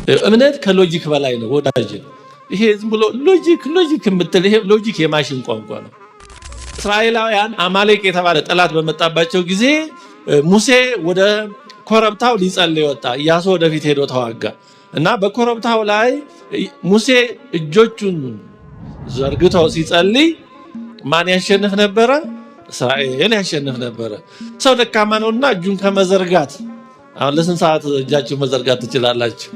እምነት ከ logic በላይ ነው ወዳጅ። ይሄ ዝም ብሎ logic logic የምትል፣ ይሄ logic የማሽን ቋንቋ ነው። እስራኤላውያን አማሌቅ የተባለ ጠላት በመጣባቸው ጊዜ ሙሴ ወደ ኮረብታው ሊጸልይ ወጣ። ኢያሱ ወደፊት ሄዶ ተዋጋ እና በኮረብታው ላይ ሙሴ እጆቹን ዘርግቶ ሲጸልይ ማን ያሸንፍ ነበረ? እስራኤል ያሸንፍ ነበረ። ሰው ደካማ ነውና እጁን ከመዘርጋት፣ አሁን ለስንት ሰዓት እጃችሁን መዘርጋት ትችላላችሁ?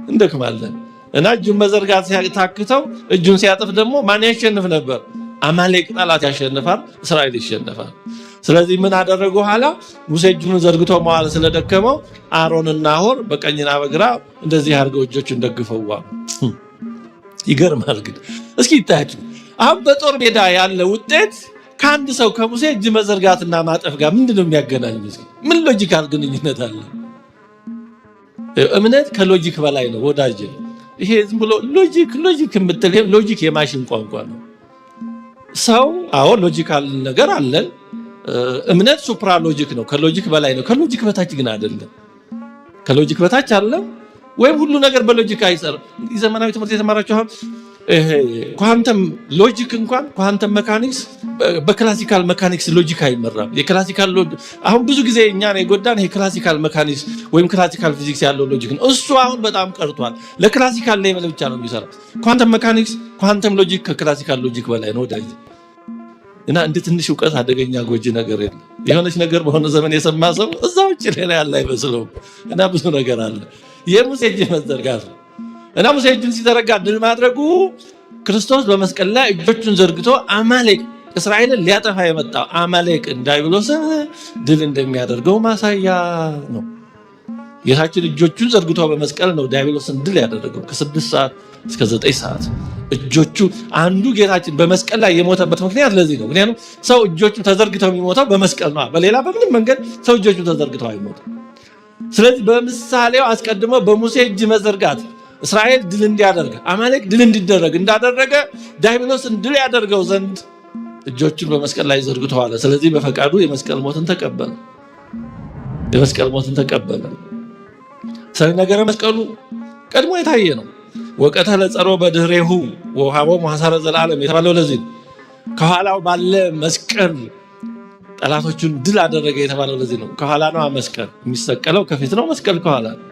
እንደክማለን። እና እጁን መዘርጋት ሲያታክተው እጁን ሲያጥፍ ደግሞ ማን ያሸንፍ ነበር? አማሌቅ ጠላት ያሸንፋል፣ እስራኤል ይሸነፋል። ስለዚህ ምን አደረጉ? ኋላ ሙሴ እጁን ዘርግቶ መዋል ስለደከመው አሮንና ሆር በቀኝና በግራ እንደዚህ አድርገው እጆቹን ደግፈዋ። ይገርማል። ግን እስኪ ይታያችሁ፣ አሁን በጦር ሜዳ ያለ ውጤት ከአንድ ሰው ከሙሴ እጅ መዘርጋትና ማጠፍ ጋር ምንድን ነው የሚያገናኙ? ምን logical ግንኙነት አለ? እምነት ከ logic በላይ ነው ወዳጅ። ይሄ ዝም ብሎ logic logic የምትል፣ logic የማሽን ቋንቋ ነው። ሰው አዎ logical ነገር አለን። እምነት supra logic ነው፣ ከ logic በላይ ነው። ከ logic በታች ግን አይደለም። ከ logic በታች አለ ወይም ሁሉ ነገር በ logic አይሰራም። ዘመናዊ ትምህርት የተማራችሁ አሁን quantum logic እንኳን፣ quantum mechanics በ classical mechanics logic አይመራም። የ classical አሁን ብዙ ጊዜ እኛን የጎዳን ይሄ classical mechanics ወይም classical physics ያለው logic ነው። እሱ አሁን በጣም ቀርቷል። ለ classical level ብቻ ነው የሚሰራ። Quantum mechanics፣ quantum logic ከ classical logic በላይ ነው ወዳጅ። እና እንደ ትንሽ እውቀት አደገኛ ጎጂ ነገር የለም። የሆነች ነገር በሆነ ዘመን የሰማ ሰው እዛ ውጭ ሌላ ያለ አይመስለውም። እና ብዙ ነገር አለ። የሙሴ እጅ መዘርጋት ነው። እና ሙሴ እጁን ሲዘረጋ ድል ማድረጉ ክርስቶስ በመስቀል ላይ እጆቹን ዘርግቶ አማሌቅ፣ እስራኤልን ሊያጠፋ የመጣው አማሌቅ ዲያብሎስን ድል እንደሚያደርገው ማሳያ ነው። ጌታችን እጆቹን ዘርግቶ በመስቀል ነው ዲያብሎስን ድል ያደረገው፣ ከ6 ሰዓት እስከ 9 ሰዓት። እጆቹ አንዱ ጌታችን በመስቀል ላይ የሞተበት ምክንያት ለዚህ ነው። ምክንያቱም ሰው እጆቹ ተዘርግተው የሚሞተው በመስቀል ነው። በሌላ በምንም መንገድ ሰው እጆቹ ተዘርግተው አይሞትም። ስለዚህ በምሳሌው አስቀድሞ በሙሴ እጅ መዘርጋት እስራኤል ድል እንዲያደርግ፣ አማሌቅ ድል እንዲደረግ እንዳደረገ ዲያብሎስን ድል ያደርገው ዘንድ እጆቹን በመስቀል ላይ ዘርግተዋል። ስለዚህ በፈቃዱ የመስቀል ሞትን ተቀበለ። የመስቀል ሞትን ተቀበለ። ስለ ነገረ መስቀሉ ቀድሞ የታየ ነው። ወቀተለ ጸሮ በድህሬሁ ወውሃቦሙ ሐሳረ ዘላለም የተባለው ለዚህ ነው። ከኋላው ባለ መስቀል ጠላቶቹን ድል አደረገ የተባለው ለዚህ ነው። ከኋላ ነው መስቀል የሚሰቀለው፣ ከፊት ነው መስቀል ከኋላ ነው።